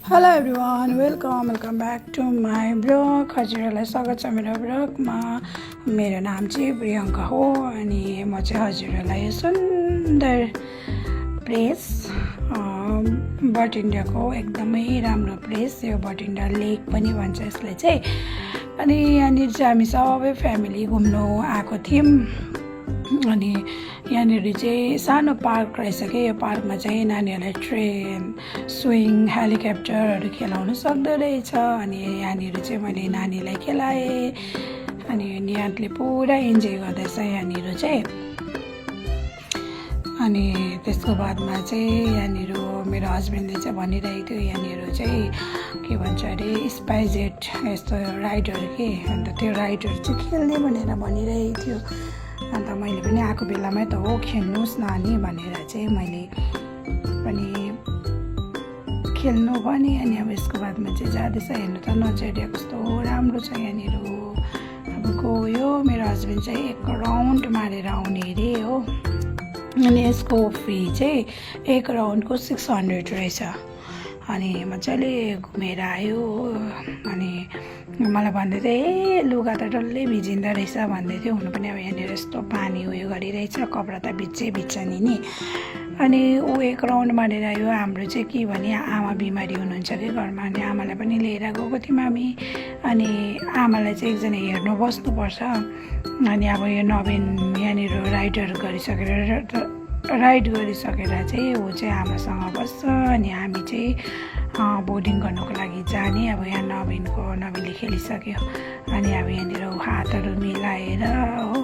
Hello everyone welcome back to my vlog. हजुरहरूलाई स्वागत छ मेरो ब्लगमा। मेरो नाम चाहिँ प्रियङ्का हो अनि म चाहिँ हजुरहरूलाई यो सुन्दर प्लेस बटिन्डाको एकदमै राम्रो प्लेस, यो बटिन्डा लेक पनि भन्छ यसलाई चाहिँ। अनि यहाँनिर चाहिँ हामी सबै फ्यामिली घुम्नु आएको थियौँ। अनि यहाँनिर चाहिँ सानो पार्क रहेछ कि, यो पार्कमा चाहिँ नानीहरूलाई ट्रेन, स्विङ, हेलिकप्टरहरू खेलाउनु सक्दो रहेछ। अनि यहाँनिर चाहिँ मैले नानीलाई खेलाएँ अनि यहाँले पुरा इन्जोय गर्दैछ यहाँनिर चाहिँ। अनि त्यसको बादमा चाहिँ यहाँनिर मेरो हस्बेन्डले चाहिँ भनिरहेको थियो यहाँनिर चाहिँ के भन्छ अरे स्पाइसजेट यस्तो राइडहरू के, अन्त त्यो राइडहरू चाहिँ खेल्ने भनेर भनिरहेको थियो। अन्त मैले पनि आएको बेलामै त हो खेल्नुहोस् नानी भनेर चाहिँ मैले पनि खेल्नु पनि। अनि अब यसको बादमा चाहिँ जाँदैछ, हेर्नु त नजरिया कस्तो राम्रो छ यहाँनिर। अब गयो मेरो हस्बेन्ड चाहिँ एक राउन्ड मारेर आउने अरे हो। अनि यसको फी चाहिँ एक राउन्डको 600 रहेछ। अनि मजाले घुमेर आयो। अनि मलाई भन्दै थियो लुगा त डल्लै भिजिँदो रहेछ भन्दै थियो। हुनु पनि अब यहाँनिर यस्तो पानी उयो गरिरहेछ, कपडा त भिज्छ नि। अनि ऊ एक राउन्ड मारेर आयो। हाम्रो चाहिँ के भने आमा बिमारी हुनुहुन्छ कि घरमा, अनि आमालाई पनि लिएर गएको थियौँ हामी। अनि आमालाई चाहिँ एकजना हेर्नु बस्नुपर्छ। अनि अब यो नवीन यहाँनिर राइड गरिसकेर चाहिँ ऊ चाहिँ आमासँग बस्छ। अनि हामी चाहिँ बोर्डिङ गर्नुको लागि जाने। अब यहाँ नवीनले खेलिसक्यो। अनि अब यहाँनिर हातहरू मिलाएर हो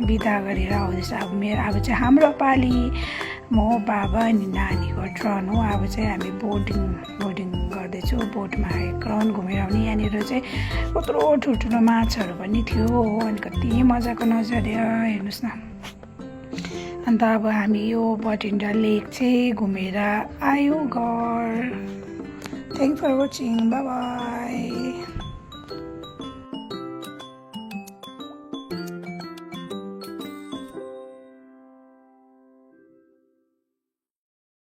बिदा गरेर आउँदैछ। अब चाहिँ हाम्रो पाली, म बाबा अनि नानीको टर्न हो। अब चाहिँ हामी बोर्डिङ गर्दैछु। बोटमा एक राउन्ड घुमेर आउने। यहाँनिर चाहिँ कत्रो ठुल्ठुलो माछाहरू पनि थियो हो। अनि कति मजाको नजरिया हेर्नुहोस् न। अन्त अब हामी यो बटिन्डा लेक चाहिँ घुमेर आयो घर। Thank for watching, bye by.